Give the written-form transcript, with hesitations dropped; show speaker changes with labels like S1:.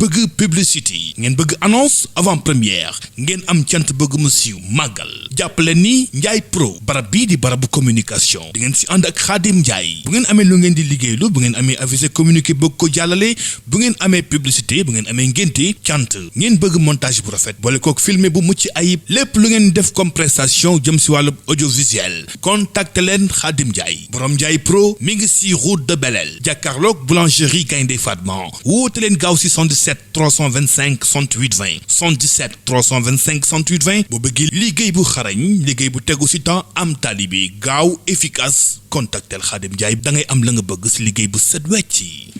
S1: bëgg publicité ngeen bëgg annonce avant première ngeen am cant bëgg mu siiw màggal jàppale ni Ndiaye Pro barab bii di barabu communication di ngeen si ànd ak Khadim Ndiaye bu ngeen amee lu ngeen di liggéeylu bu ngeen amee avisé communiqué bëgg ko jàllale bu ngeen amee publicité bu ngeen amee ngénte cant ngeen bëgg montage bu rafet boole kook filmé bu mucc ayib lépp lu ngeen def comme prestation jëm si wàllu audiovisuel contacte leen Khadim Ndiaye borom Ndiaye Pro mi ngi si route de Belel jàkkaarloog boulangerie Gaynde Fatma woote leen gaaw si 77 325 68 20 77 325 68 20 boo bëggee liggéey bu xarañ liggéey bu tegu si temps am talibi gaaw efficace contactel Khadim Ndiaye da ngay am la nga bëgg si liggéey bu set wecc